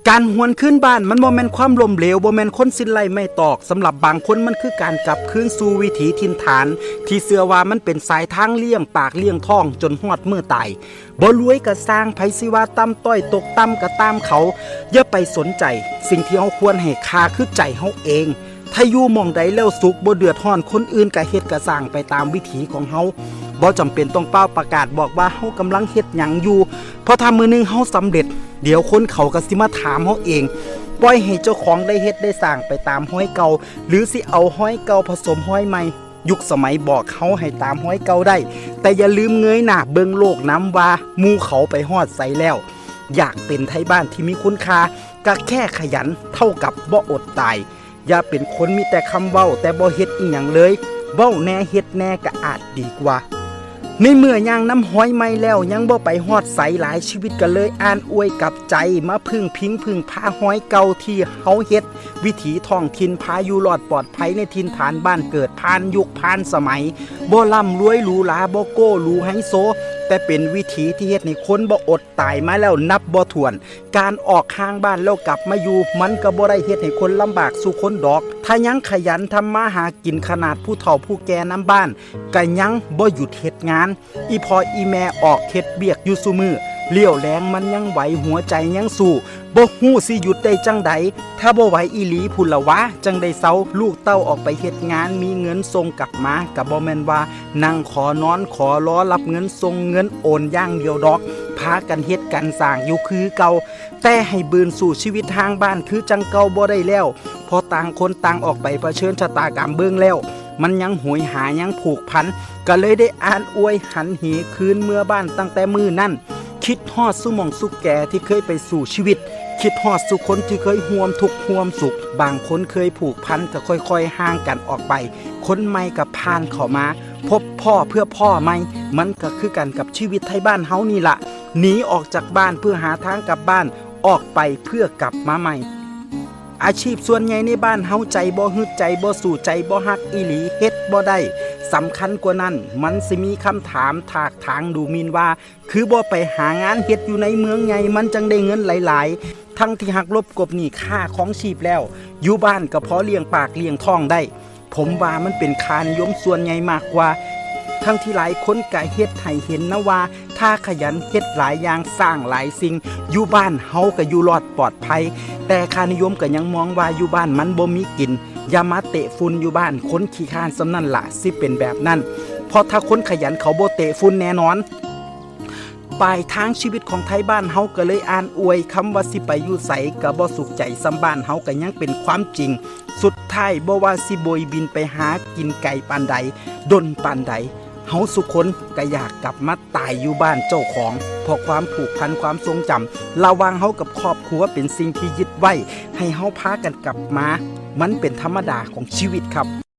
ການຫວນຄືນບ້ານມັນບໍ່ແມ່ນຄວາມລົ້ມເຫຼວ, ບໍ່ແມ່ນຄົນສິ້ນໄລ່ໄມ້ຕອກ. ສຳລັບບາງຄົນມັນຄືການກັບຄືນສູ່ວິຖີຖິ່ນຖານ ທີ່ເຊື່ອວ່າມັນເປັນສາຍທາງລ້ຽງປາກລ້ຽງທ້ອງຈົນຮອດມື້ຕາຍ. ບໍ່ລວຍກໍຊ່າງ, ໃຜຊິວ່າຕ່ຳຕ້ອຍຕົກຕ່ຳກໍຕາມເຂົາ, ຢ່າໄປສົນໃຈ. ສິ່ງທີ່ເຮົາຄວນໃຫ້ຄ່າຄືໃຈເຮົາເອງ. ຖ້າຢູ່ໝ່ອງໃດແລ້ວສຸກ, ບໍ່ເດືອດຮ້ອນຄົນອື່ນ, ກະເຮັດກະສ້າງໄປຕາມວິຖີຂອງເຮົາ. ບໍ່ຈຳເປັນຕ້ອງປ່າວປະກາດບອກວ່າເຮົາກຳລັງເຮັດຫຍັງຢູ່, ເພາະຖ້າມື້ໜຶ່ງເຮົາສຳເລັດ, ດຽວຄົນເຂົາກໍຊິມາຖາມເຮົາເອງ. ປ່ອຍໃຫ້ເຈົ້າຂອງໄດ້ເຮັດໄດ້ສ້າງໄປຕາມຮອຍເກົ່າ, ຫຼື ຊິເອົາຮອຍເກົ່າຜະສົມຮອຍໃໝ່. ຍຸກສະໄໝບອກເຮົາໃຫ້ຕາມຮອຍເກົ່າໄດ້, ແຕ່ຢ່າລືມເງີຍໜ້າເບິ່ງໂລກນຳວ່າໝູ່ເຂົາໄປຮອດໃສແລ້ວ. ຢາກເປັນໄທບ້ານທີ່ມີຄຸນຄ່າ, ກະແຄ່ຂະຫຍັນເທົ່າກັບບໍ່ອົດຕາຍ. ຢ່າເປັນຄົນມີແຕ່ຄຳເວົ້າແຕ່ບໍ່ເຮັດອີ່ຫຍັງເລີຍ, ເວົ້າແດ່ເຮັດແດ່ກະອາດດີກວ່າ. ໃນເມື່ອຍ່າງນຳຮອຍໃໝ່ແລ້ວຍັງບໍ່ໄປຮອດໃສ, ຫຼາຍຊີວິດກໍເລີຍອ່ານອວຍກັບໃຈ, ມາເພິ່ງພິງເພິ່ງພາຮອຍເກົ່າທີ່ເຮົາເຮັດ, ວິຖີທ້ອງຖິ່ນ, ພາຢູ່ລອດປອດໄພໃນຖິ່ນຖານບ້ານເກີດ, ຜ່ານຍຸກຜ່ານສະໄໝ, ບໍ່ລ່ຳລວຍຫຼູຫຼາ, ບໍ່ໂກ້ຫຼູໄຮໂຊ, ແຕ່ເປັນວິຖີທີ່ເຮັດໃຫ້ຄົນບໍ່ອົດຕາຍມາແລ້ວນັບບໍ່ຖ້ວນ. ການອອກຫ່າງບ້ານແລ້ວກັບມາຢູ່, ມັນກໍບໍ່ໄດ້ເຮັດໃຫ້ຄົນລຳບາກສູ່ຄົນດອກ. ຖ້າຍັງຂະຫຍັນທຳມາຫາກິນ, ຂະໜາດຜູ້ເຖົ້າຜູ້ແກ່ນຳບ້ານກໍຍັງບໍ່ຢຸດເຮັດງານ. ອີ່ພໍ່ອີ່ແມ່ອອກເຮັດວຽກຢູ່ຊຸມື້, ລ້ຽວແລງມັນຍັງໄຫວ, ຫົວໃຈຍັງສູ້, ບໍ່ຮູ້ຊິຢຸດໄດ້ຈັ່ງໃດ. ຖ້າບໍ່ໄຫວອີ່ຫຼີພຸ້ນລະຫວາ, ຈັ່ງໄດ້ເຊົາ. ລູກເຕົ້າອອກໄປເຮັດງານ, ມີເງິນສົ່ງກັບມາ, ກໍບໍ່ແມ່ນວ່ານັ່ງຂໍນອນຂໍລໍຮັບເງິນສົ່ງເງິນໂອນຢ່າງດຽວດອກ. ພາກັນເຮັດກັນສ້າງຢູ່ຄືເກົ່າ, ແຕ່ໃຫ້ບືນສູ່ຊີວິດຫ່າງບ້ານຄືຈັ່ງເກົ່າບໍ່ໄດ້ແລ້ວ, ເພາະຕ່າງຄົນຕ່າງອອກໄປປະເຊີນຊະຕາກຳເບິ່ງແລ້ວ, ມັນຍັງໂຫຍຫາ, ຍັງຜູກພັນ, ກໍເລີຍໄດ້ອ່ານອວຍຫັນເຫຄືນເມືອບ້ານຕັ້ງແຕ່ມື້ນັ້ນ. ຄິດຮອດສູ່ໝ່ອງສູ່ແກ່ທີ່ເຄີຍໄປສູ້ຊີວິດ, ຄິດຮອດສູ່ຄົນທີ່ເຄີຍຮ່ວມທຸກຮ່ວມສຸກ. ບາງຄົນເຄີຍຜູກພັນກໍຄ່ອຍໆຫ່າງກັນອອກໄປ, ຄົນໃໝ່ກໍຜ່ານເຂົ້າມາ. ພົບພໍ້ເພື່ອພໍ້ໃໝ່, ມັນກໍຄືກັນກັບຊີວິດໄທບ້ານເຮົານີ້ລະ, ໜີອອກຈາກບ້ານເພື່ອຫາທາງກັບບ້ານ, ອອກໄປເພື່ອກັບມາໃໝ່. ອາຊີບສ່ວນໃຫຍ່ໃນບ້ານເຮົາໃຈບໍ່ຮຶດ, ໃຈບໍ່ສູ້, ໃຈບໍ່ຮັກອີ່ຫຼີ, ເຮັດບໍ່ໄດ້. ສຳຄັນກວ່ານັ້ນ, ມັນຊິມີຄຳຖາມຖາກຖາງດູໝິ່ນວ່າ, ຄືບໍ່ໄປຫາງານເຮັດຢູ່ໃນເມືອງໃຫຍ່, ມັນຈັ່ງໄດ້ເງິນຫຼາຍໆ, ທັງທີ່ຫັກລົບກົບໜີ້ຄ່າຄອງຊີບແລ້ວ, ຢູ່ບ້ານກໍພໍລ້ຽງປາກລ້ຽງທ້ອງໄດ້. ຜົມວ່າມັນເປັນຄ່ານິຍົມສ່ວນໃຫຍ່ມາກກວ່າ, ທັງທີ່ຫຼາຍຄົນກະເຮັດໃຫ້ເຫັນນະວ່າ ຖ້າຂະຫຍັນເຮັດຫຼາຍຢ່າງ, ສ້າງຫຼາຍສິ່ງ, ຢູ່ບ້ານເຮົາກະຢູ່ລອດປອດໄພ, ແຕ່ຄ່ານິຍົມກະຍັງມອງວ່າຢູ່ບ້ານມັນບໍ່ມີກິນ. ຢ່າມາເຕະຝຸ່ນຢູ່ບ້ານ, ຄົນຂີ້ຄ້ານສ່ຳນັ້ນລະຊິເປັນແບບນັ້ນ, ເພາະຖ້າຄົນຂະຫຍັນເຂົາບໍ່ເຕະຝຸ່ນແນ່ນອນ. ປາຍທາງຊີວິດຂອງໄທບ້ານເຮົາກໍເລີຍອ່ານອວຍ, ຄຳວ່າຊິໄປຢູ່ໃສກໍບໍ່ສຸກໃຈສ່ຳບ້ານເຮົາກໍຍັງເປັນຄວາມຈິງ. ສຸດທ້າຍບໍ່ວ່າຊິໂບຍບິນໄປຫາກິນໄກປານໃດ, ດົນປານໃດ, ເຮົາສູ່ຄົນກໍຢາກກັບມາຕາຍຢູ່ບ້ານເຈົ້າຂອງ, ເພາະຄວາມຜູກພັນ, ຄວາມຊົງຈຳລະຫວ່າງເຮົາກັບຄອບຄົວເປັນສິ່ງທີ່ຍຶດໄວ້, ໃຫ້ເຮົາພາກັນກັບມາ, ມັນເປັນທຳມະດາຂອງຊີວິດຄັບ.